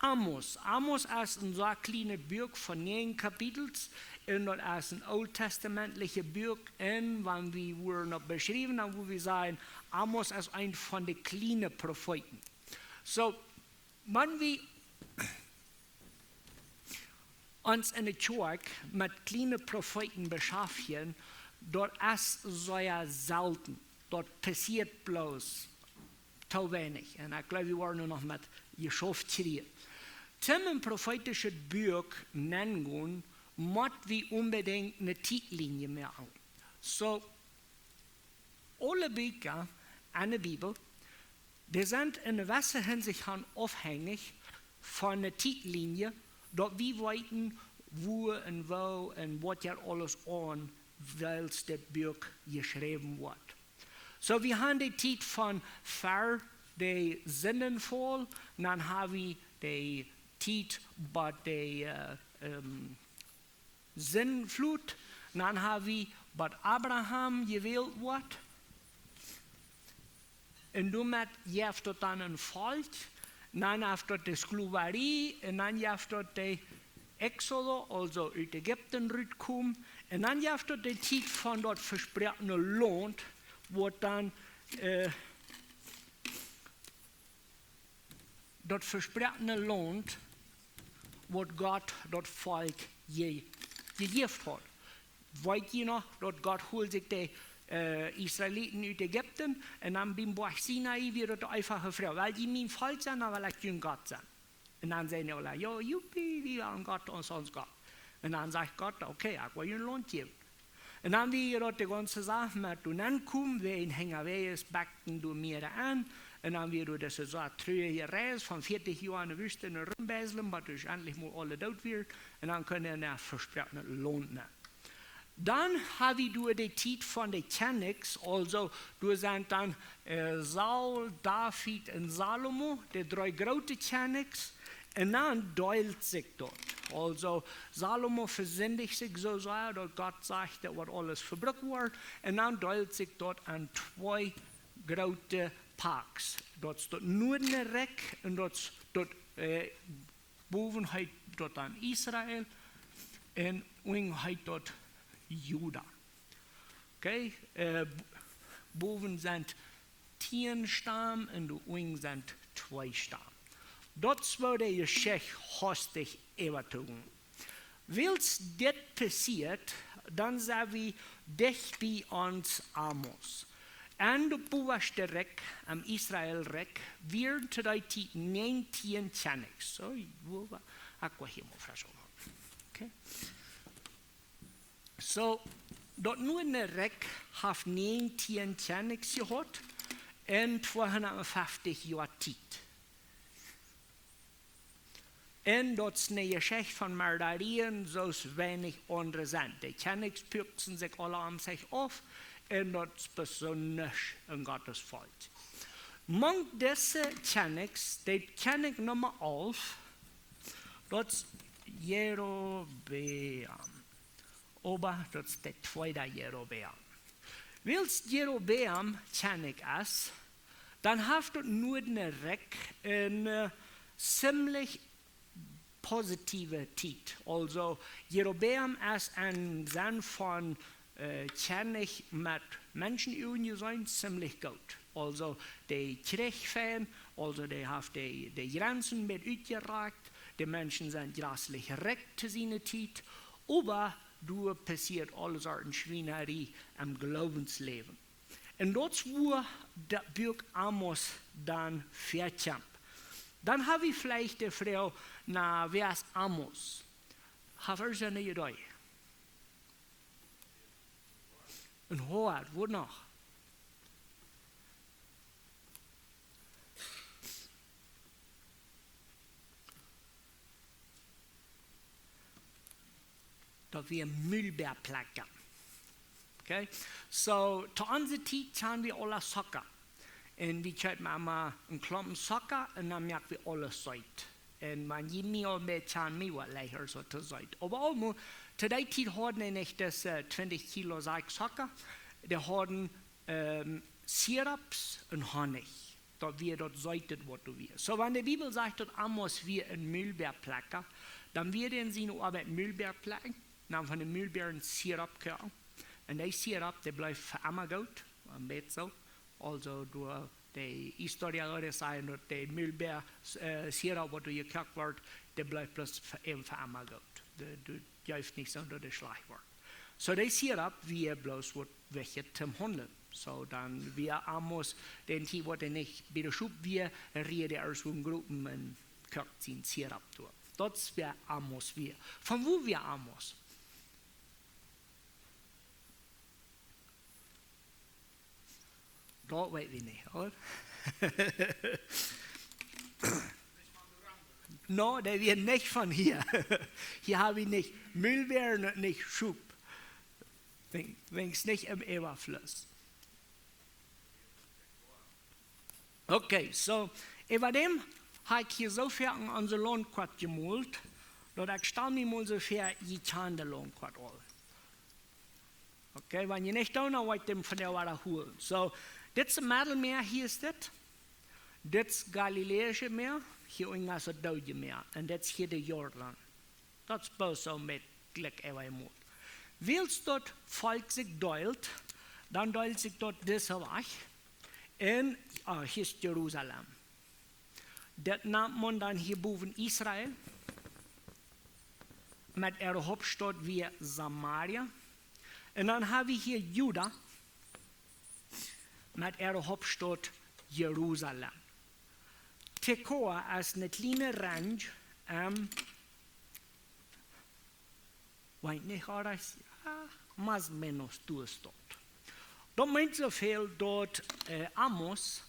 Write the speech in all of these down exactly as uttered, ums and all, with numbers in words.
Amos. Amos es een sea kjlienet Buak von näajen Kapitels. Un daut es een ooltestamentlichet Buak. Un wan wie woaren daut beschriewen, dan wudd wie sajen, Amos es een von de kjliene Profeeten. So, wan wie ons enne Kjoakj met kjliene Profeeten beschaftjen, daut es sea selten. Daut passieet bloos too weinich. Un ekj jleew, wie woaren nu noch met jeschauft kjrieen. Toom een profeetischet Buak nenngonen, mott wie onbedinjt eene Tietlinie moaken. So, aule Bieekja enne Bibel, dee sent en jewesse Hinsicht aun aufhenjich von eene Tietlinie, daut wie weeten, wua un woo un waut doa aules aun, wiels dit Buak jeschräwen woat. So, wie haben de Tiet von ver de Sindenfaul, dan haben wie de Tiet bie de, äh, ähm, Sindflut, dan haben wie, bot Abraham jewält woat. Un doamet jeft daut dan een Volkj, dan jeft daut de Sklowarie, un dan jeft daut de Exodo, aulsoo ut Ägipten rutkomen, un dan jeft daut de Tiet von daut vesproakne Launt, woat dan, äh, daut vesproakne Launt, waut Gott daut Volkj je-, jejäft haud. Weet jie noch, daut Gott hold sikj de, äh, Israeliten ut Ägipten un dan biem Boajch Sinai wia daut de eefache Froag: Well jie mien Volkj sennen, dan well ekj jun Gott sennen. Un dan säden dee aula: Jo, juppie, wie wellen Gott, ons, ons Gott. Un dan sajcht Gott: Okay, ekj woa junt Launt jäwen. Un dan wia daut de gaunze Sach met doa nenkomen, wäajen hinjawäajes backten doa mea aun. Un dan wia doa dise sea truarje Reis von vieetich Joa enne Wüste en Rumbäslen, bat doa endlich mol aule doot wieren. Un dan kunnen see en vesproaknet Launt nenn. Dan haben wie doa de Tiet von de Kjennichs, aulsoo doa sent dan, äh, Saul, David un Salomo, de dree groote Kjennichs. Un dan deelt sikj daut. Aulsoo, Salomo vesindicht sikj soo sea, daut Gott sajcht, daut woat aules vebrukt woaren. Un dan deelt sikj daut en twee groote Parts. Daut es daut Nuadne Rikj un daut es daut, äh, bowen heet daut dan Israel un unjen heet daut Juda. Okay, äh, b-, bowen sent tieen Staum un doa unjen sent twee Staum. Daut es woo de Jeschicht hastich äwatogonen. Wiels dit passieet, dan sent wie dicht bie ons Amos. En daut bowaschte Rikj, em Israel Rikj, wieren to dee Tiet näajentieen Kjennichs. So, wua wa-, ekj woa hia mol fresch oppmoaken. Okay. So, daut Nuadne Rikj haft näajentieen Kjennichs jehaut en tweehundatfeftich Joa Tiet. Un daut es ne Jeschicht von Moardarieen, soo aus weinich aundre sent. De Kjennichs puksten sikj aula om sikj auf, un daut es besonda en Gott sien Volkj. Mank dise Kjennichs, de Kjennich Numma alf, daut es Jerobeam. Oba daut es de tweede Jerobeam. Wiels Jerobeam Kjennich es, dan haft daut Nuadne Rikj ne, äh, ziemlich positiewe Tiet. Aulsoo, Jerobeam es en Senn von, äh, Kjennich met Menschen unjeseenen ziemlich goot. Aulsoo, dee kjrieech fein, aulsoo, dee haft de, de Jrenzen met utjerakjt, de Menschen sent jreslich rikj to siene Tiet, oba doa passieet aule Sorten Schwienarie em Gloowensläwen. Un daut es wua daut Buak Amos dan väakjemt. Dan hab wie veleicht de Froag, na, wäa es Amos? Hab wie eene Idee? Een Hoad, waut noch? Daut wia Mulbäa plekjen. Okay? So, to onse Tiet hauden wie aule Zocka. Un wie kjeepen emma een Klompen Zocka un dan moakten wie aules seet. Un wan jie mie aul een bät kjanen, mie woat leichta soo to seet. Oba aulmol, to dee Tiet hauden dee nich dise, äh, twintich Kilo Sack Zocka. Dee hauden, ähm, Sirups un Honich. daut wia daut seete waut doa wia. Soo, wan de Bibel sajcht daut Amos wia een Mulbäaplekja, dan wia dee en siene Oabeit Mulbäa plekjen, dan von de Mulbäaren Sirup koaken. Un dee Sirup, dee bleef fa emma goot, een bät soo. Aulsoo doa de Historia sajen daut de Mulbäa, äh, Sirup waut doa jekoakt wort, dee bleef bloos fa, äwen fa emma goot. Dee, dee jeef nich soo daut dee schlajcht wort. Soo dee Sirup wia bloos waut wajch toom haundlen. Soo dan wia Amos, dän Tiet waut hee nich bie de Schop wia, räd hee aus von Gruppen un koakt sien Sirup doa. Daut wia Amos wia. Von wua wia Amos? Daut weet wie nich, ooda? No, dee wia nich von hia. Hia hab wie nich Mulbäaren un nich Schop. Wan-, wan's nich em Äwafluss. Okay, soo, äwa däm hab ekj hia soo väl aun onse Launtkoat jemolt, daut ekj stal mie mol soo väa, jie kjanen de Launtkoat aul. Okay, wan jie nich doonen, dan woa ekj däm vondoag wada holen. Soo, dit es daut Meddelmäa, hia es dit. Dit es Galiläische Mäa, hia unjen es daut Doodje Mäa. Un dit es hia de Jordan. Daut es bloos soo met Jlikj äwa jemot. Wiels daut Volkj sikj deelt, dan deelt sikj daut dise Wajch. Un, ah, hia es Jerusalem. Daut nant maun dan hia bowen Israel. Met äare Hauptstaut wia Samaria. Un dan hab wie hia Juda. Met äare Hauptstaut Jerusalem. Tekoa es ne kjliene Ranch, ähm, weet nich, ooda es, ah, más o menos doa es daut. Daut meent soo väl daut, äh, Amos,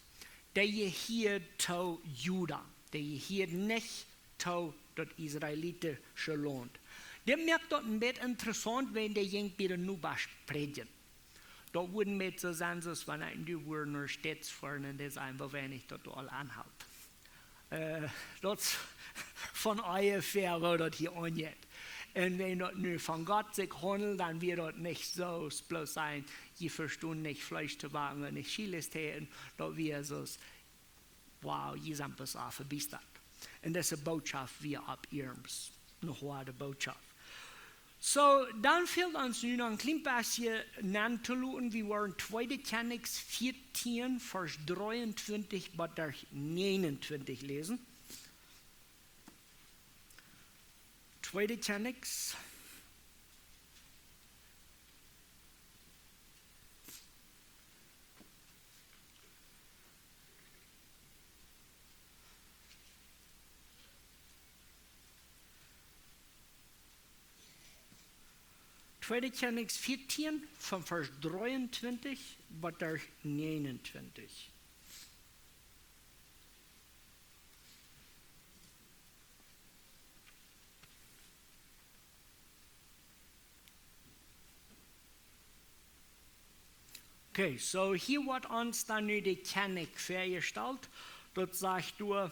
dee jehieet to Juda, dee jehieet nich to daut israelitische Launt. Dit moakt daut een bät interessaunt, wan dee jinkj bie de Nobasch prädjen. Daut wudd een bät soo sennen, aus wan ekj nu wudd no States foaren un dee sajen, woo weinich daut aul aunhelt. Äh, daut es von onjefäa, woo daut hia aunjeit. Un wan daut nu von Gott sikj haundelt, dan wia daut nich soo, bloos sennen, jie vestonen nich Fleesch to backen un nich chiles to äten, daut wia soo, wow, jie sent bloos aul vebiestat. Un dise Botschaft wia opp iernst, ne hoade Botschaft. Soo, dan fält ons nu noch een kjlien bät nentoloten. Wie woaren Tweede Kjennichs vieetieen, Varsch dreeuntwintich bat näajenuntwintich läsen. Tweede Kjennichs. Tweede Kjennichs vieetieen, von Varsch dreeuntwintich bat näajenuntwintich. Okay, soo hia woat ons dan nu de Kjennich väajestalt. Daut sajcht doa,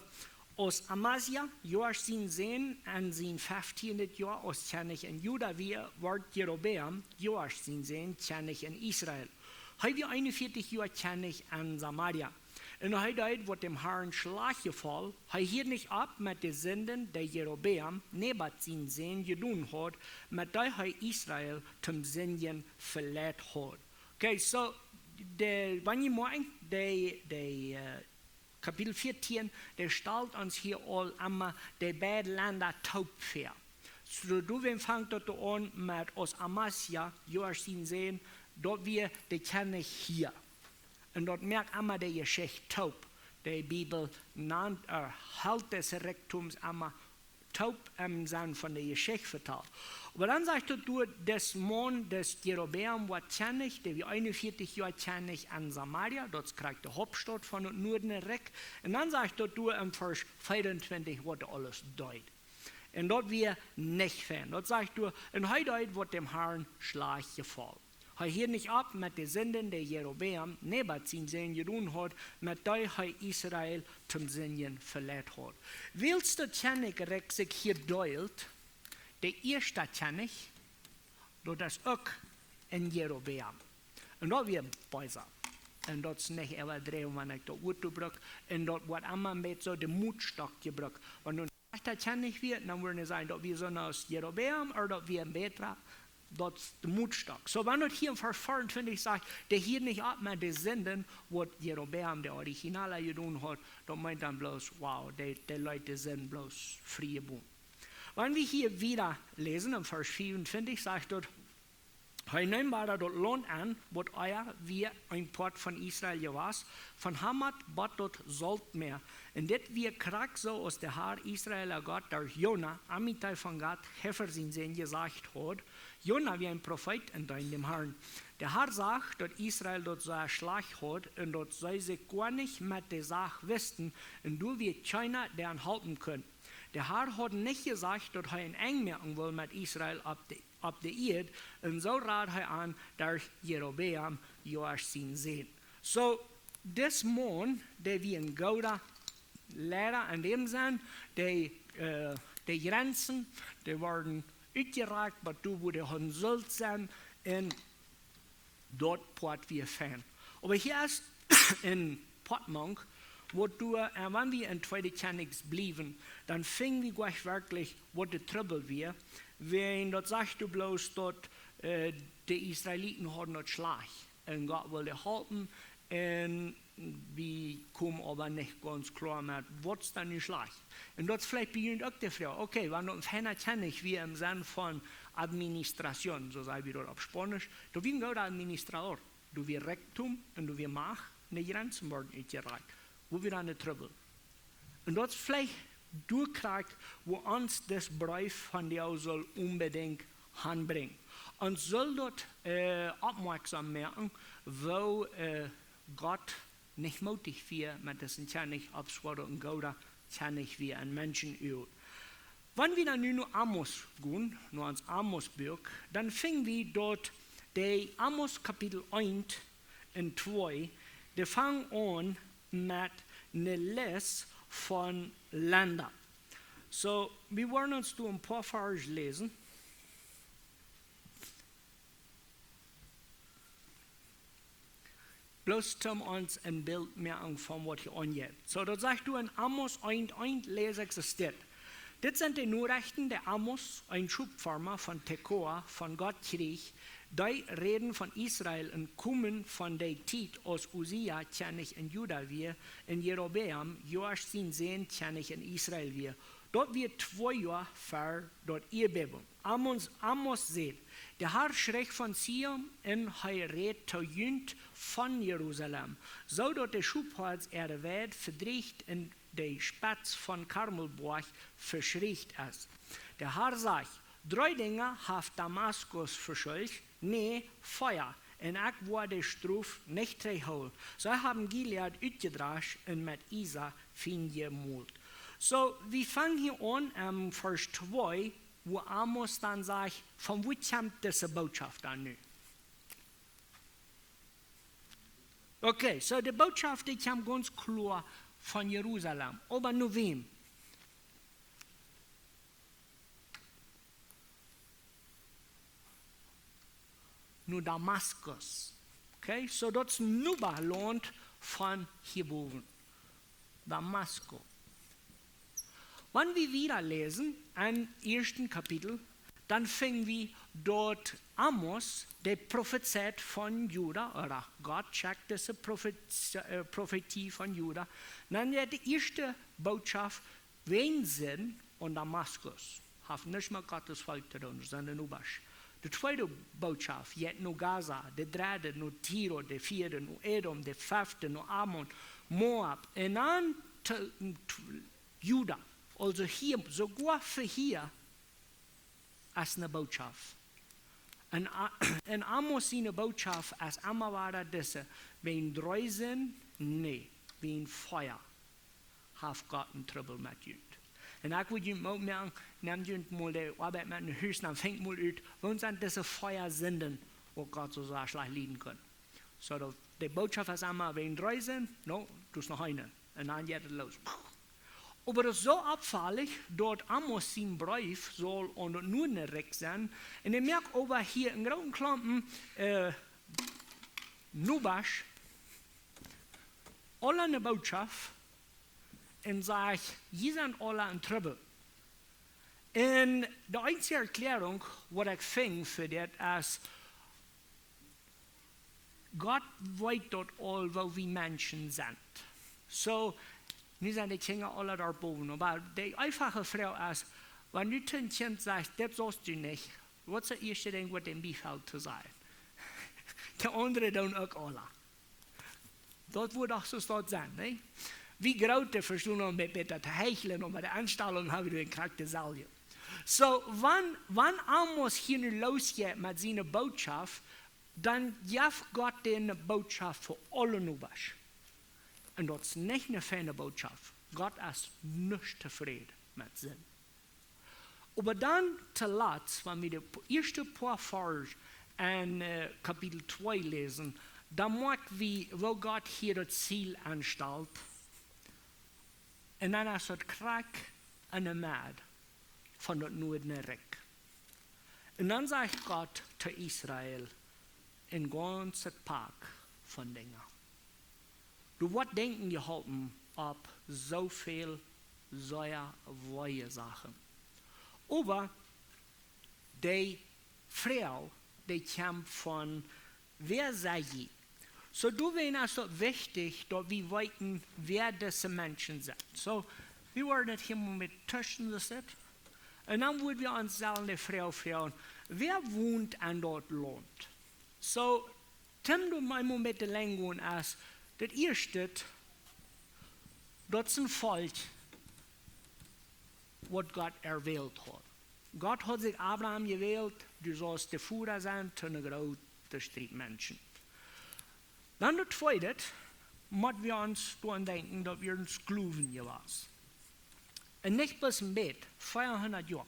aus Amasia, Joasch sien Sän, en sien feftienet Joa aus Kjennich en Juda wia, wort Jerobeam, Joasch sien Sän, Kjennich en Israel. Hee wia eenunvieetich Joa Kjennich en Samaria. Un hee deed waut däm Harn schlajcht jefoll. Hee hieed nich opp met de Sinden, dee Jerobeam, Nebat sien Sän, jedonen haud, met dee hee Israel toom sindjen veleit haud. Okay, soo, de, wan jie moakjen, de, de, äh, Kapitel vieetieen, dee stalt ons hia aul emma de beid Lenda toop väa. Soo, doa fangt daut aun met aus Amasia, Joasch sien Sän, daut wia de Kjennich hia. Un daut moakt emma de Jeschicht toop. De Bibel nant, äh, helt dise Rikjtums emma toop em Senn von de Jeschicht vetalt. Oba dan sajcht daut doa, dis Maun, dis Jerobeam, wort Kjennich, dee wia eenunvieetich Joa Kjennich en Samaria, daut es krakjt de Hauptstaut von daut Nuadenrikj. Un dan sajcht daut doa em Varsch veeauntwintich, waut hee aules deed. Un daut wia nich fein. Daut sajcht doa, un hee deed waut däm Harn schlajcht jefoll. Hee hieed nich opp met de Sinden, dee Jerobeam, Nebat sien Sän, jedonen haud, met dee hee Israel toom sindjen veleit haud. Wiels daut Kjennichrikj sikj hia deelt, de ieeschta Kjennich, daut es uk en Jerobeam. Un daut wia beesa. Un daut es nich äwadräwen, wan ekj daut Wuat bruck. Un daut woat emma een bät soo de Motstock jebrukt. Wan nu een schlajchta Kjennich wia, dan wudden see sajen, daut wia soo aus Jerobeam, ooda daut wia een bätra, daut es de Motstock. Soo, wan daut hia en Varsch veeauntwintich sajcht, dee hieed nich opp met de Sinden, waut Jerobeam, de originala, jedonen haud, daut meent dan bloos, wow, dee, dee leet de Sind bloos frie boon. Wan wie hia wieda läsen, en Varsch fiewuntwintich, sajcht daut, hee neem wada daut Launt aun, waut ea wia een Poat von Israel jewast, von Hamat bat daut Saltmäa. Un dit wia krakjt soo aus de Har Israel äa Gott derch Jona, Amittai von Gott, Hefer sien Sän, jesajcht haud. Jona wia een Profeet un deend däm Harn. De Har sach, daut Israel daut sea schlajcht haud un daut see sikj goanich met de Sach wisten, un doa wia kjeena, dee an halpen kunn. De Har haud nich jesajcht, daut hee een Enj moaken wull met Israel opp de, opp de Ieed, un soo rad hee an derch Jerobeam, Joasch sien Sän. Soo, dis Maun, dee wia een gooda Leida en däm Senn, dee, äh, de Jrenzen, dee worden utjerakjt, waut doa, wua dee hauden sullt sennen, un daut Poat wia fein. Oba hia es een Poat mank, waut doa, äh, wan wie en Tweede Kjennichs bliewen, dan finj wie goanich werkjlich, waut de Trubbel wia, wan daut sajcht doa bloos, daut, äh, de Israeliten hauden daut schlajcht. Un Gott wull dee halpen, un wie komen oba nich gaunz kloa met, waut es dan nu schlajcht. Un daut es veleicht bie junt uk de Froag, okay, wan daut een feina Kjennich wia em Senn von Administración, soo saj wie daut opp Spaunisch, daut wia een gooda Administrador, doa wia Rikjdom un doa wia Macht, un de Jrenzen worden utjerakjt. Wua wia dan de Trubbel? Un daut es veleicht doa krakjt, wua ons dis Breef vondoag saul onbedinjt hanbrinjen. Ons saul daut, äh, oppmoakjsom moaken, woo, äh, Gott nich mootich wia met disen Kjennich, opp soo daut een gooda Kjennich wia en Menschenäajen. Wan wie dan nu no Amos gonen, no ons Amos-Buak, dan finj wie daut de Amos Kapitel eent un twee, dee fangen aun met eene List von Lenda. Soo, wie woaren ons doa een poa Varsch läsen. Bloos toom ons een Bilt moaken von waut hia aunjeit. Soo, daut sajcht doa en Amos eent eent, läs ekj soo dit. Dit sent de Norechten, dee Amos, een Schopfoarma von Tekoa, von Gott kjrieech, dee räden von Israel un komen von dee Tiet, aus Usia Kjennich en Juda wia, un Jerobeam, Joasch sien Sän, Kjennich en Israel wia. Daut wia twee Joa ver daut Ieedbäben. Amos, Amos säd: De Har schricht von Zion un hee rät to junt von Jerusalem, soo daut de Schophoads äare Weid vedrieecht un de Spetz von Karmelboajch veschrieecht es. De Har sajcht: Dree Dinja haft Damaskus veschuldicht, nä, Fia, un ekj woa de Strof nich trigjhoolen. See haben Gilead utjedrascht un met Iesa fien jemolt. Soo, wie fangen hia aun en Varsch twee, wua Amos dan sajcht, von wua kjemt dise Bootschoft dan nu? Okay, soo de Bootschoft, dee kjemt gaunz kloa von Jerusalem. Oba no wäm? No Damaskus. Okay, soo daut es Nobalaunt von hia bowen. Damasko. Wan wie wieda läsen em ieeschten Kapitel, dan finj wie daut Amos, dee profezeit von Juda, ooda Gott schekjt dise Profez-, äh, Profezie von Juda, dan de ieeschte Bootschoft, wäajen Sind aun Damaskus. Haft nuscht met Gottes Volkj to doonen, sent de Nobasch. De tweede Bootschoft jeit no Gaza, de dredde no Tiro, de vieede no Edom, de fefte no Ammon, Moab, un dan to, to Juda. Aulsoo hia, soogoa fa hia es eene Bootschoft. Un A-, un Amos siene Bootschoft es emma wada dise, wäajen dree Sind, nä, wäajen Fia haft Gott een Trubbel met junt. Un ekj wudd junt mol moaken, nemt junt mol de Oabeit met no Hus, dan finjt mol ut, waut sent dise Fia Sinden, waut Gott soo sea schlajcht lieden kaun. Soo daut de Bootschoft es emma wäajen dree Sind, no, daut es noch eene. Un dan jeit et loos. Oba daut es soo oppfaulich, daut Amos sien Breef saul aun daut Nuadenrikj sennen. Un hee moakt oba hia een grooten Klompen, äh, Nobasch aula ne Bootschoft un sajcht: "Jie sent aula en Trubbel." Un de eensje Erkjläarunk, waut ekj finj fa dit, es, Gott weet daut aul, woo wie Menschen sent. Soo, nu sent de Kjinja aula doa bowen, oba de eenfache Froag es, wan nu een Kjint sajcht: "Dit saust du nich", waut es daut ieeschte Dinkj, waut däm biefelt to sajen? De aundre doonen uk aula. Daut woat doch soo daut sennen, nä? Wie Groote vestonen om met, met daut to heichlen, oba de Enstalunk hab wie krakjt deselwje. Soo, wan, wan Amos hia nu losjeit met siene Bootschoft, dan jeft Gott dän ne Bootschoft fa aule Nobasch. Un daut es nich ne feine Bootschoft. Gott es nich tofräd met Sind. Oba dan toolatst, wan wie de po-, ieeschte poa Varsch en, äh, Kapitel twee läsen, dan moakj wie, woo Gott hia daut Ziel aunstalt. Un dan es daut krakjt enne Med von daut Nuadne Rikj. Un dan sajcht Gott to Israel een gaunzet Pak von Dinja. Doa woat Denkjen jeholpen opp soo väl sea woare Sachen. Oba de Froag, dee kjemt von: "Wäa sent jie?" Soo, doawäajen es daut wichtich, daut wie weeten, wäa dise Menschen sent. Soo, wie woaren daut hia mau met tüschen soo setten. Un dan woa wie ons selfst de Froag froagen: "Wäa wont en daut Launt?" Soo, toom doa mau een Moment de Lenjd gonen es, daut ieeschte, daut es een Volkj, waut Gott erwählt haud. Gott haud sikj Abraham jewält, dee sull de Voda sennen to ne groote Striet Menschen. Dan daut tweede, mott wie ons doaraun denkjen, daut wie een Sklowen jewast. Un nich bloos een bät, veahundat Joa.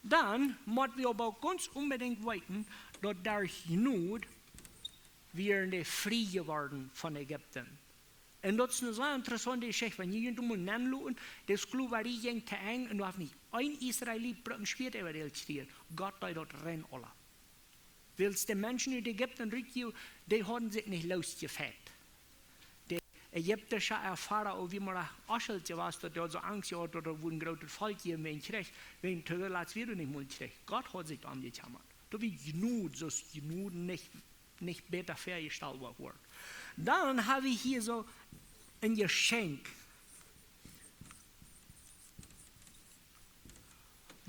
Dan mott wie oba uk gaunz onbedinjt weeten, daut derch Jnod wieren dee frie jeworden von Ägipten. Un daut es ne sea interessaunte Jeschicht, wan jie junt mol nenloten, de Sklowarie jinkj to Enj un doa haft nich een Israelit brukt een Schwieet äwa de Welt kjrieen. Gott deed daut rein aula. Wiels de Menschen ut Ägipten rutjoagen, dee hauden sikj nich losjefajcht. De ägiptische Farao, wia mau aschelt jewast, daut dee soo Angst haud, daut doa wudd een grootet Volkj jäwen wäajen Kjrich, wäajen toolatst wia doa nich mol Kjrich. Gott haud sikj doarom jekjemmat. Daut wia Jnod, soo aus Jnod nich nich bäta väajestalt woat. Dan hab wie hia soo een Jeschenkj.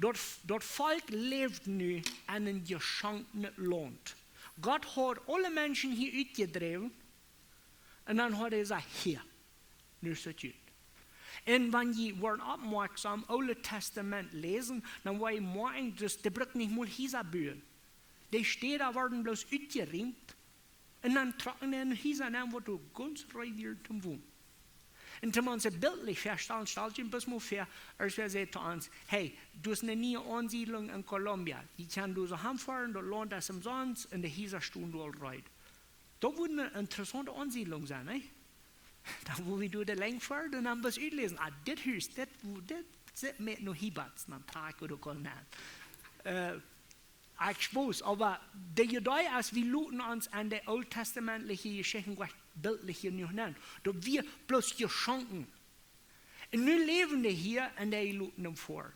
Daut, daut Volkj läft nu en een jeschenkjtet Launt. Gott haud aule Menschen hia utjedräwen un dan haud hee jesajcht: "Hia, nu es daut goot." Un wan jie woaren oppmoakjsom Oole Tastament läsen, dan woa jie moakjen, daut dee brukt nich mol Hiesa buen. De Städa worden bloos utjeriemt un dan trocken dee en Hiesa nenn, waut doa gaunz reed wieren toom wonen. Un toom ons daut biltlich väastalen, stalt junt bloos mol väa, aus wäa säd to ons: "Hey, doa es ne niee Aunsiedlunk en Colombia. Jie kjennen doa soo han foaren, daut Launt es omsonst un de Hiesa stonen doa aul reed." Daut wudd ne interessaunte Aunsiedlunk sennen, nä? Dan wudd wie doa de Lenjd foaren un dan bloos utläsen: "Ah, dit Hus, dit, dit sitt mea no Hiebats, dan trakj wie doa aul nenn." Äh, ekj spoos, oba de Idee es, wie loten ons aun de ooltestamentliche Jeschichten goanich biltlich jenuach nenn. Daut wia bloos jeschonken. Un nu läwen dee hia un dee loten am foaren.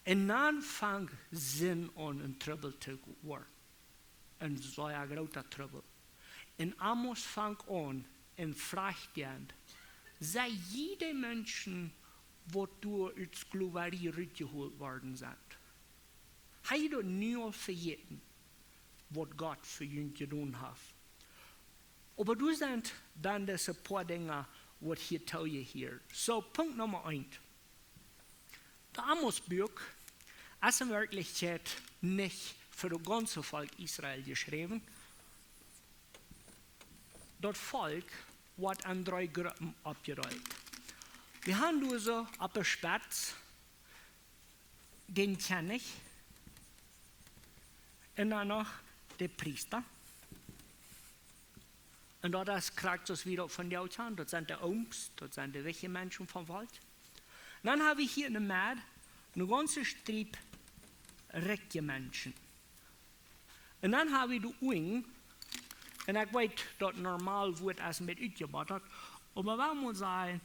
Un dan fangt Sind aun een Trubbel to woaren. Een sea groota Trubbel. Un Amos fangt aun un frajcht an: "Sent jie de Menschen, waut doa ut Sklowarie rutjeholt worden sent? Hab jie daut nu aul vejäten, waut Gott fa junt jedonen haft?" Oba doa sent dan dise poa Dinja, waut hia too jehieet. Soo, Punkt Numma eent. Daut Amos Buak es en Werkjlichkjeit nich fa daut gaunze Volkj Israel jeschräwen. Daut Volkj woat en dree Gruppen oppjedeelt. Wie haben doa soo opp de Spetz dän Kjennich un dan noch de Priesta. Un daut es krakjt soo aus wie daut vondoag kjanen. Daut sent de Ooms, daut sent de wichtje Menschen vom Volkj. Dan hab wie hia enne Med ne gaunze Striep rikje Menschen. Un dan hab wie doa unjen Un ekj weet daut normal woat es met utjebottat, oba wie motten sajen,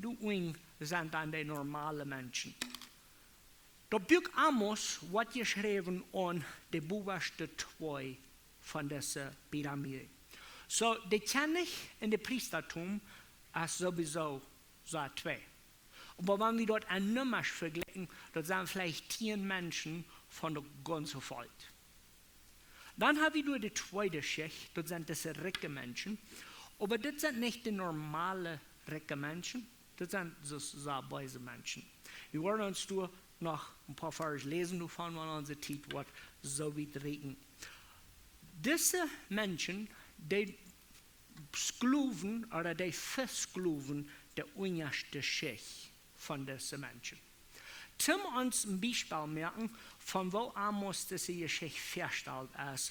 doa unjen sent dan de normale Menschen. Daut Buak Amos woat jeschräwen aun de bowaschte twee von dise Pyramide. Soo, de Kjennich un de Priestatum es sowieso soo twee. Oba wan wie daut aun Nummasch vejlikjen, daut sent veleicht tieen Menschen von daut gaunze Volkj. Dan hab wie doa de tweede Schicht, daut sent dise rikje Menschen. Oba dit sent nich de normale rikje Menschen, daut sent soo, soo beese Menschen. Wie woaren ons doa noch een poa Varsch läsen, doavon, wan onse Tiet woat soo wiet rieekjen. Dise Menschen, dee Sklowen, ooda dee vesklowen de unjaschte Schicht von dise Menschen. Toom ons een Biespel moaken von woo Amos dise Jeschicht vestalt es,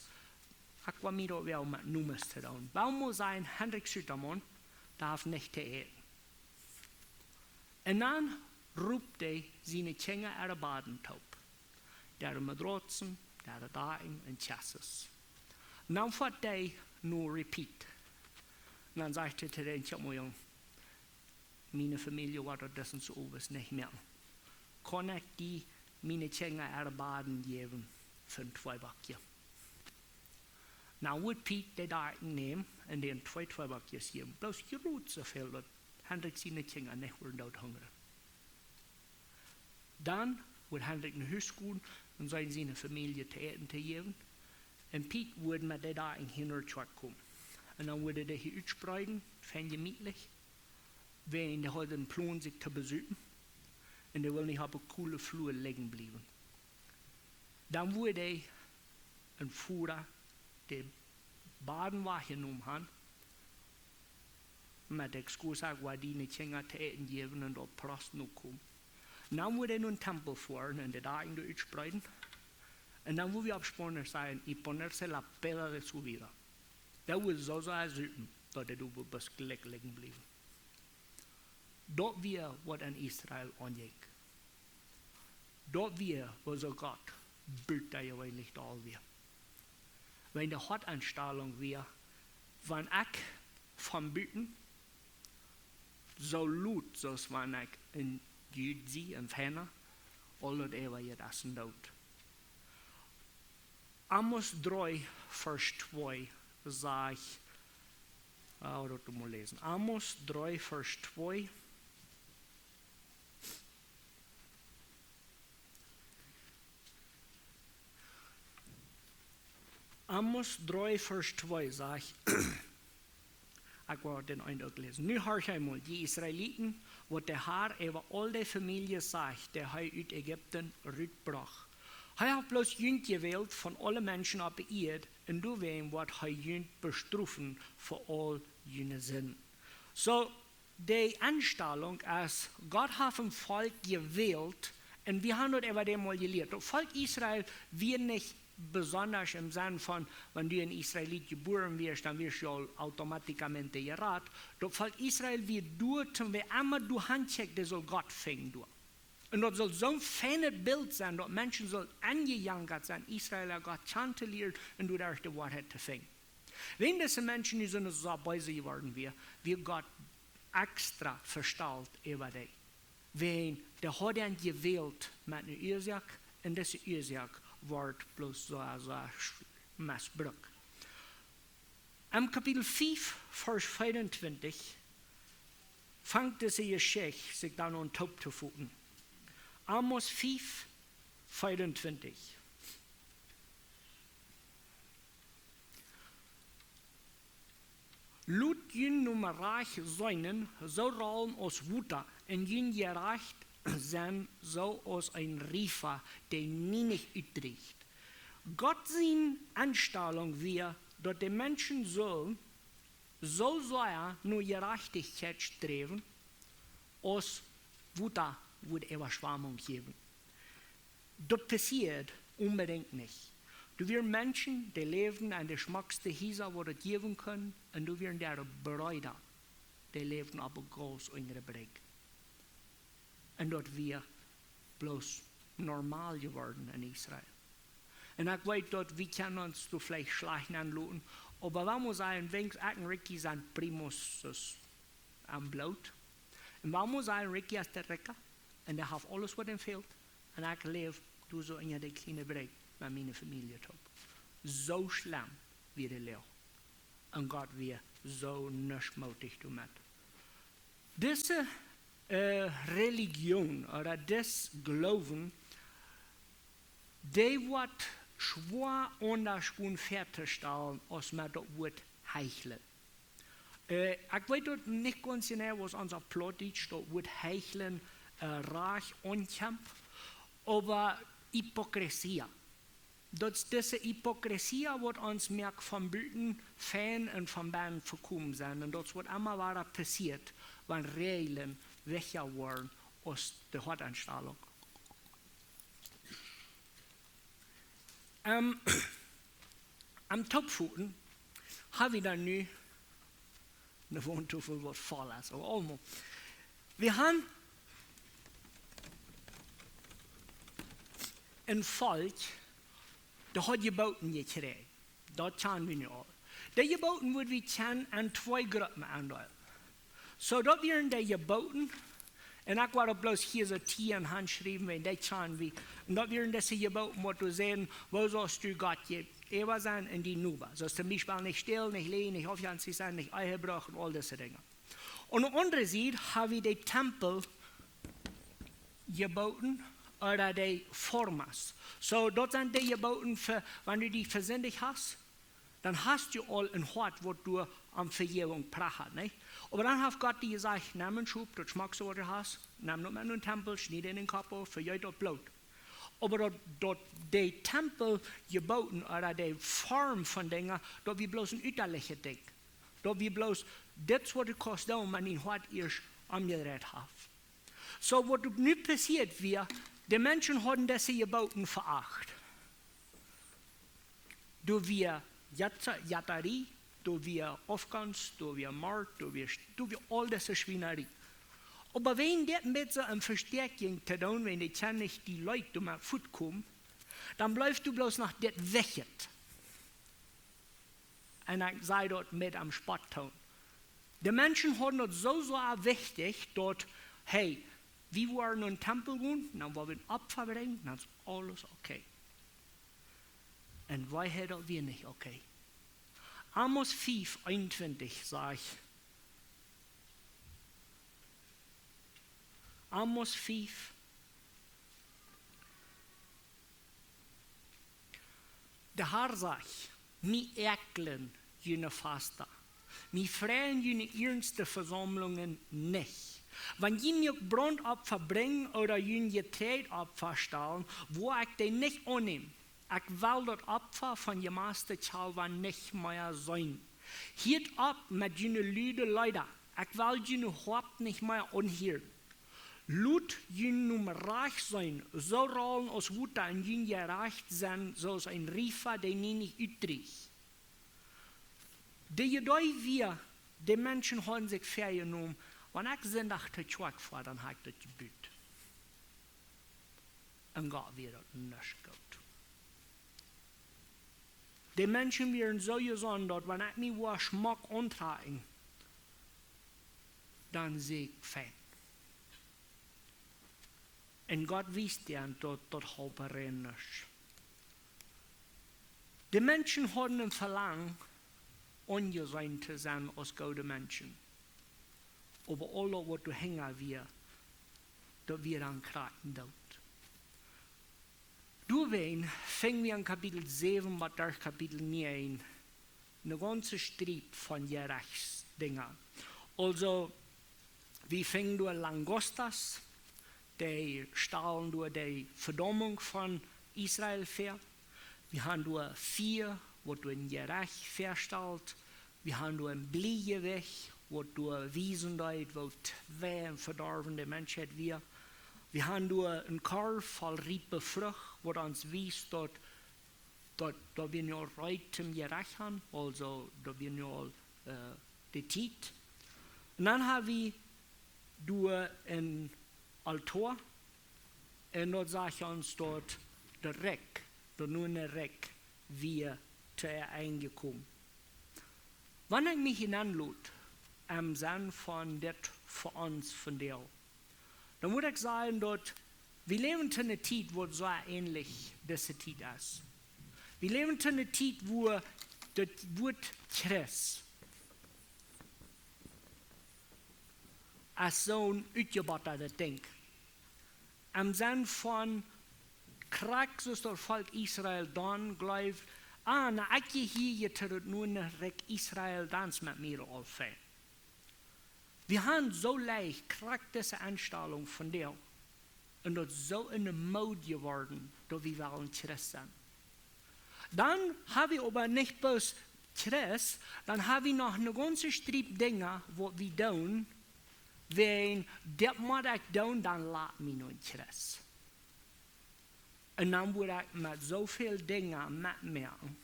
ekj well mie daut wel met Nummasch to doonen. Woo mott sennen, Hendrik Sutermann, dee haft nich to äten. Un dan roopt hee siene Kjinja äare Baden toop. Dee äare Matratzen, dee äare Dakjen un Chaises. Un dan foat hee no repeat. Un dan sajcht hee to dän: "Kjikj mol, Jung, miene Famielje woat daut disen Owent nich moaken. Kaun ekj die miene Kjinja äare Baden jäwen fa een Tweebackje?" Nu woat Piet de Dakjen nämen un dän twee Tweebackjes jäwen. Bloos jrod soo väl daut Hendrik siene Kjinja nich wudden doot hungren. Dan woat Hendrik no Hus gonen un siene, siene Famielje to äten to jäwen. Un Piet woat met de Dakjen hia no de Kjoakj komen. Un dan woat hee dee hia utspreeden, fein jemietlich. Wäajen dee haud een Plon sikj to besupen. Un dee wull nich opp de koole Flua lijen bliewen. Dan woat hee een Foda de Baden wajchjenomen han, met de Excuus, ekj woa diene Kjinja to äten jäwen un daut Prost nokomen. Dan woat hee no dän Tempel foaren un de Dakjen doa utspreeden. Un dan woa wie opp Spaunisch sajen: "Y ponerse la peda de su vida." Dee woat soo sea supen, daut hee doa woat bloos jlikj lijen bliewen. Daut wia waut en Israel aunjinkj. Daut wia, woo soo Gott butajeweenlich doll wia. Wan de Hoatenstalunk wia, wan ekj von buten soo lot, soo aus wan ekj een Jud sie, een Feina, aul daut äwa jet es een Doot. Amos dree, Varsch twee sajcht, ah, daut mott wie läsen. Amos dree, Varsch twee. Amos dree, Varsch twee sajcht, ekj woa dän eenen uk läsen. Nu horcht mol, jie Israeliten, waut de Har äwa aul de Famieljes sajcht, dee hee ut Ägipten rutbrocht. Hee haft bloos junt jewält von aule Menschen opp de Ieed, un doawäajen woat hee junt bestrofen fa aul june Sinden. Soo, de Enstalunk es, Gott haft een Volkj jewält, un wie han daut äwa däm mol jelieet. Daut Volkj Israel wia nich besondasch em Senn von, wan du een Israelit jebuaren wieescht, dan wieescht du aul automáticamente jerat. Daut Volkj Israel wia doa, toom wäa emma doa han kjikjt, dee sull Gott finjen doa. Un daut sull soon feinet Bilt sennen, daut Menschen sullen aunjejankat sennen, Israel äa Gott kjanen to lieren un doaderch de Woarheit to finjen. Wan dise Menschen nu soo, soo beese jeworden wia, wia Gott extra vestalt äwa dee. Wan dee haud an jewält met eene Uasoak, un dise Uasoak wort bloos soo, soo sch-, mesbrukt. Em Kapitel fief, Varsch vieruntwintich, fangt dise Jeschicht sikj dan aun toop to foten. Amos fief, vieruntwintich. Lot jun Onrajcht sennen soo rollen aus Wota, un jun Jerajcht sennen soo aus een Riefa, dee nienich utdrieecht. Gott siene Enstalunk wia, daut de Menschen sullen soo sea no Jerajchtichkjeit sträwen, aus Wota woat Äwaschwamunk jäwen. Daut passieed onbedinjt nich. Doa wieren Menschen, dee läwden en de schmockste Hiesa, waut et jäwen kunn, un doa wieren äare Breeda, dee läwden opp de gaunz unjre Bräakj. Un daut wia bloos normal jeworden en Israel. Un ekj weet daut wie kjennen ons doa veleicht schlajcht aunloten, Oba wie motten sajen, weens ekj un Ricky sent primos am Bloot. Un wie motten sajen, Ricky es de Rikja. Un dee haft aules waut am fält. Un ekj läw doa soo unja de kjliene Brigj met miene Famielje toop. Soo schlemm wia de Loag. Un Gott wia soo nuscht mootich doamet. Dise, äh, Religion ooda dis Gloowen, dee woat schwoa aundasch gonen väatostalen aus met daut Wuat heichlen. Äh, ekj weet daut nich gaunz jeneiw, aus ons opp Plautdietsch daut Wuat heichlen, äh, rajcht aunkjemt, oba Hypocrisia. Daut es dise Hypocrisia, waut ons moakt von buten fein un von bennen vekomen sennen. Un daut es waut emma wada passieet, wan Räajlen wichtja woaren aus de Hoatenstalunk. Ähm, aum Toopfoten ha wie dan nu ne Wohntofel, waut voll es, oba aulemol. Wie han een Volkj, daut haud Jeboten jekjräajen. Daut kjanen wie nu aul. De Jeboten wudd wie kjennen en twee Gruppen endeelen. Soo, daut wieren de Jeboten, un ekj woa daut bloos hia soo tieen hanschriewen, wiels dee kjanen wie. Un daut wieren dise Jeboten, waut doa säden, woo saust du Gott jäajenäwa sennen un dien Noba. Soo aus toom Biespel nich stälen, nich läajen, nich aufjenstich sennen, nich Ehe brechen un aul dise Dinja. Aun de aundre Sied ha wie de Tempel Jeboten ooda de formas. Soo, daut sent de Jeboten fa, wan du die vesindicht hast, dan hast du aul een Hoat, waut doa om Vejäwunk prachat, nich? Oba dan haft Gott die jesajcht, nemm een Schop, daut schmockste, waut du hast, nemm daut met no dän Tempel, schnied die dän Kopp auf, vejeet daut Bloot. Oba daut, daut de Tempel Jeboten ooda de Form von Dinja, daut wia bloos een utalichet Dinkj. Daut wia bloos, dit es waut du kaust doonen, wan dien Hoat ieescht omjedreit haft. Soo, waut uk nu passieet wia, de Menschen hauden dise Jeboten veacht. Doa wia Jat-, Jatarie, doa wia Aufgonst, doa wia Mort, doa wia, doa wia aul dise Schwienarie. Oba wan dit met soo een Vestäakjunk to doonen, wan dee kjennen nich die Leet doamet fuatkomen, dan blift doa bloos noch dit Wichtje. Un ekj saj daut met een Spotttoon. De Menschen hauden daut soo, soo wichtich, daut, hey, wie woaren no dän Tempel gonen, dan woa wie een Opfa brinjen, dan es aules okay. Un woo hee daut wia nich okay. Amos fief eenuntwintich sajcht, Amos fief. De Herr sajcht, mie äakjlen june Fasta, mie freien june iernste Vesaumlungen nich. Wan jie mie uk Brauntopfa brinjen ooda jun Jetreidopfa stalen, woa ekj dee nich aunnämen. Ekj well daut Opfa von jemaste Kjalwa nich mea seenen. Hieet opp met june lude Leeda. Ekj well june Hoap nich mea aunhieren. Lot jun Nomen rajcht sennen, soo rollen aus Wota, un jun Jerajcht sennen soo aus een Riefa, dee nie nich utdrieecht. De Idee wia, de Menschen hauden sikj väajenomen, wan ekj Sindach to Kjoakj foa, dan ha ekj daut jebut. Un Gott wia daut nuscht goot. De Menschen wieren soo jesonnen, daut wan ekj mie woa schmock auntrakjen, dan sie ekj fein. Un Gott wiest an, daut, daut holp rein nuscht. De Menschen hauden een Velangen, aunjeseenen to sennen aus goode Menschen. Oba aules, waut doahinja wia, daut wia dan krakjt een Doot. Doawäajen finj wie en Kapitel säwen bat derch Kapitel näajen ne gaunze Striep von Jerechtsdinja. Aulsoo, wie finjen doa Langostas, dee stalen doa de Vedaumunk von Israel väa. Wie han doa Fia, waut doa een Jerecht väastalt. Wie han doa een Bliejewicht, waut doa wiesen deed, woo twei een vedorwne Menschheit wia. Wie han doa een Korf voll riepe Frucht, waut ons wiest, daut, daut, daut wie nu aul reed toom Jerecht han, aulsoo, daut wie nu aul, äh, de Tiet. Un dan ha wie doa een Altoa, un daut sajcht ons, daut de Rikj, daut nu een Rikj wia to Enj jekomen. Wan ekj mie hia nenlot, em Senn von dit fa ons vondoag, dan mott ekj sajen, daut wie läwen to eene Tiet, waut soo änlich dise Tiet es. Wie läwen to eene Tiet, wua daut Wuat Christ es soo een utjebottat Dinkj. Em Senn von krakjt soo aus daut Volkj Israel dan jleewd, ah, na, ekj jehia hia to daut Noardenrikj Israel, dan es met mie aul fein. Wie haben soo leicht krakjt dise Enstalunk vondoag. Un daut es soo eene Mood jeworden, daut wie wellen Christ sennen. Dan hab wie oba nich bloos Christ, dan hab wie noch eene gaunze Striep Dinja, waut wie doonen, wäajen dit mott ekj doonen, dan lat mie nu een Christ. Un dan woa ekj met soo väl Dinja metmoaken,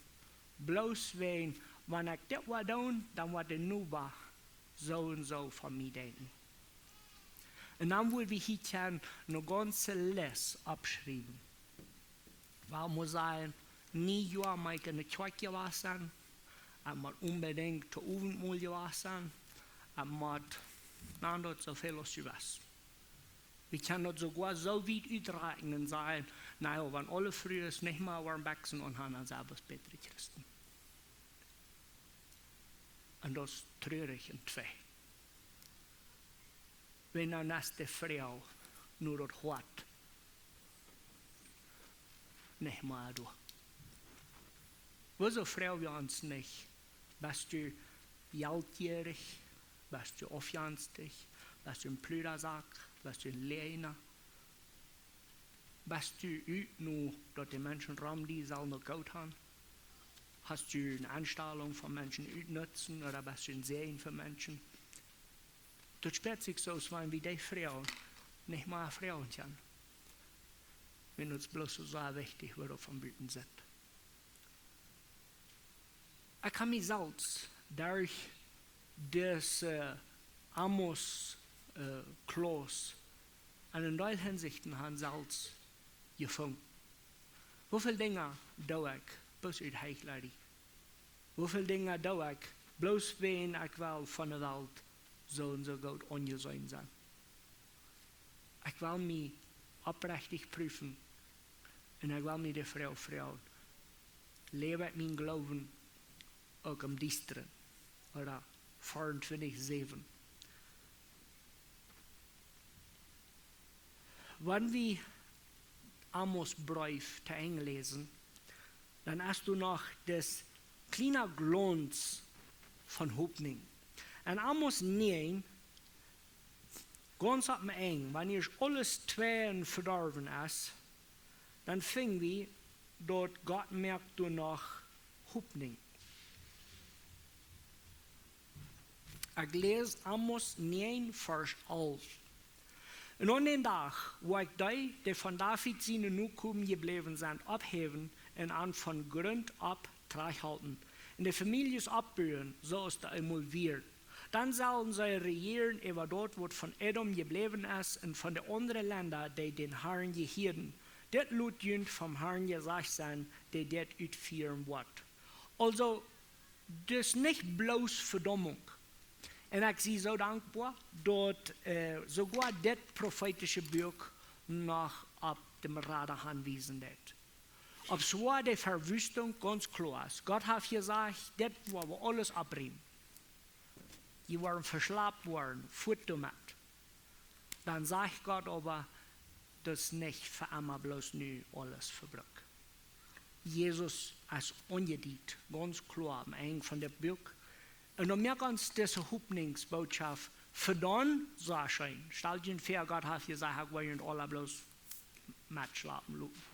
bloos wäajen, wan ekj dit woa doonen, dan woat de Noba soo un soo von mie denkjen. Un dan woa wie hia kjennen eene gaunze List oppschriewen. Waut mott sennen, nie Joa mott ekj enne Kjoakj jewast sennen, ekj mott onbedinjt to Owentmol jewast sennen, ekj mott, na, daut soo väl aus jewast. Wie kjennen daut soogoa soo wiet utrakjnen un sajen, na jo, wan aule Frues nich mea woaren Bekjsen aunhaben, dan sent wie bätre Christen. Un daut es trurich un twei. Wan dan es de Froag no daut Hoat nich mea doa. Wuarom froag wie ons nich, best du jeltjierich, best du aufjenstich, best du een Pludasack, best du een Läajna? Best du ut, no daut de Menschen rom die sellen noch goot haben? Hast du eene Enstalunk von Menschen utnutzen ooda best du een Säajen fa Menschen? Daut spieet sikj soo aus wan wie dee Froag nich mea froagen kjennen. Wan ons bloos soo sea wichtich woat, waut von buten sitt. Ekj hab mie selfst derch dise, äh, Amos, äh, Clause en een Deel Hinsichten han selfst jefungen. Woo väl Dinja doo ekj bloos ut Heichlerie? Woo väl Dinja doo ekj bloos wäajen ekj well von de Welt soo un soo goot aunjeseenen sennen? Ekj well mie oprechtich prüfen un ekj well mie de Froag froagen: Läw ekj mienen Gloowen uk em Diestren, ooda vierundzwanzig sieben? Wan wie Amos Breef to Enj läsen, dan es doa noch dis kjliena Glaunz von Hopninj. En Amos näajen, gaunz aum Enj, wan ieescht aules twei un vedorwen es, dan finj wie, daut Gott moakt doa noch Hopninj. Ekj läs Amos näajen, Varsch alf. Un aun dän Dach woa ekj dee, dee von David siene Nokomen jebläwen sent, opphäwen un an von Grunt opp trigjhoolen, un de Famieljes oppbuen, soo aus dee eemol wieren. Dan sellen see rejieren äwa daut, waut von Edom jebläwen es, un von de aundre Lenda, dee dän Harn jehieeden. Dit lot junt vom Harn jesajcht sennen, dee dit utfieren woat. Aulsoo, daut es nich bloos Vedaumunk. Un ekj sie soo dankboa, daut, äh, soogoa dit profeetische Buak noch opp däm Rada hanwiesen deed. Obschwa de Vewustunk gaunz kloa es. Gott haft jesajcht, dit woa wie aules oppbrinjen. Jie woaren veschlapt woaren, fuat doamet. Dan sajcht Gott oba, daut es nich fa emma bloos nu aules vebrukt. Jesus es aunjediet, gaunz kloa aum Enj von dit Buak. Un dan moakt ons dise Hopninjsbootschoft fa dan soo scheen. Stalt junt väa, Gott haft jesajcht, ekj woa junt aula bloos metschlapen loten.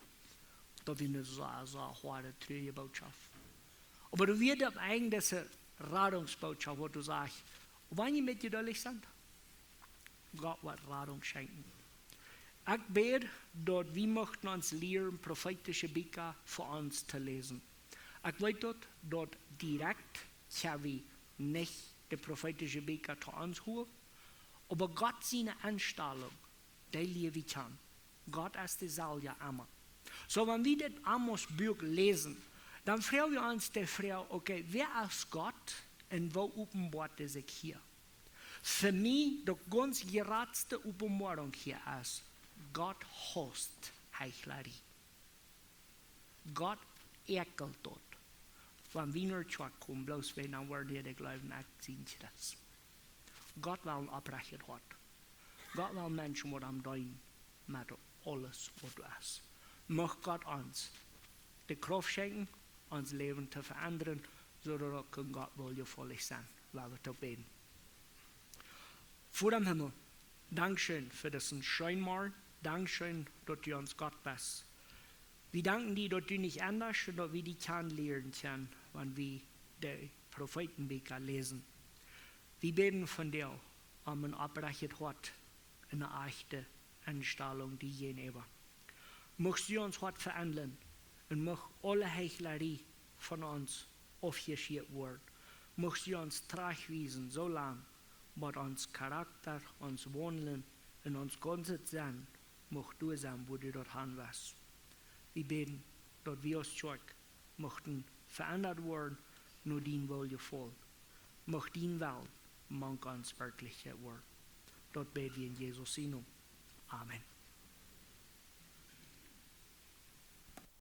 Daut wia eene soo, soo hoade, trurje Bootschoft. Oba doa wia aum Enj dise Radungsbootschoft, wua doa sajcht, wan jie mie jeduldich sent, Gott woat Radunk schenkjen. Ekj bäd, daut wie muchten ons lieren, profeetische Bieekja fa ons to läsen. Ekj weet daut, daut direkt kjenn wie nich de profeetische Bieekja to ons huaren, oba Gott siene Enstalunk, dee lia wie kjanen. Gott es deselwja emma. Soo, wan wie dit Amos Buak läsen, dan froag wie ons de Froag, okay, wäa es Gott Un woo openboat dee sikj hia? Fa mie de gaunz jratste Openboarunk hia es: Gott hausst Heichlerie. Gott äakjelt daut, wan wie no de Kjoakj komen, bloos wäajen dan woaren dee jleewen, ekj sie een Christ. Gott well een opprechtet Hoat. Gott well Menschen waut am deenen met aules waut doa es. Mucht Gott ons de Krauft schenkjen, ons Läwen to veendren, soo daut daut kunn Gott woljefaulich sennen. Lot ons bäden. Voda em Himmel, dankscheen fa disen scheenen Morjen. Dankscheen daut du ons Gott best. Wie danken die daut du nich endasch un daut wie die kjanen lieren kjennen, wan wie de Profeetenbieekja läsen. Wie bäden vondoag om een opprechtet Hoat, eene ajchte Enstalunk die jäajenäwa. Muchst du ons Hoat veendren un mucht aule Heichlerie von ons aufjeschieet woaren. Muchst du ons trajchtwiesen, soo lang, bat ons Charakta, ons Waundlen un ons gaunzet Sennen mucht doa sennen, wua du daut han west. Wie bäden daut wie aus Kjoakj muchten veendat woaren no dien Woljefaulen. Mucht dien Wellen mank ons Werkjlichkjeit woaren. Daut bäd wie en Jesus sien Nomen. Amen.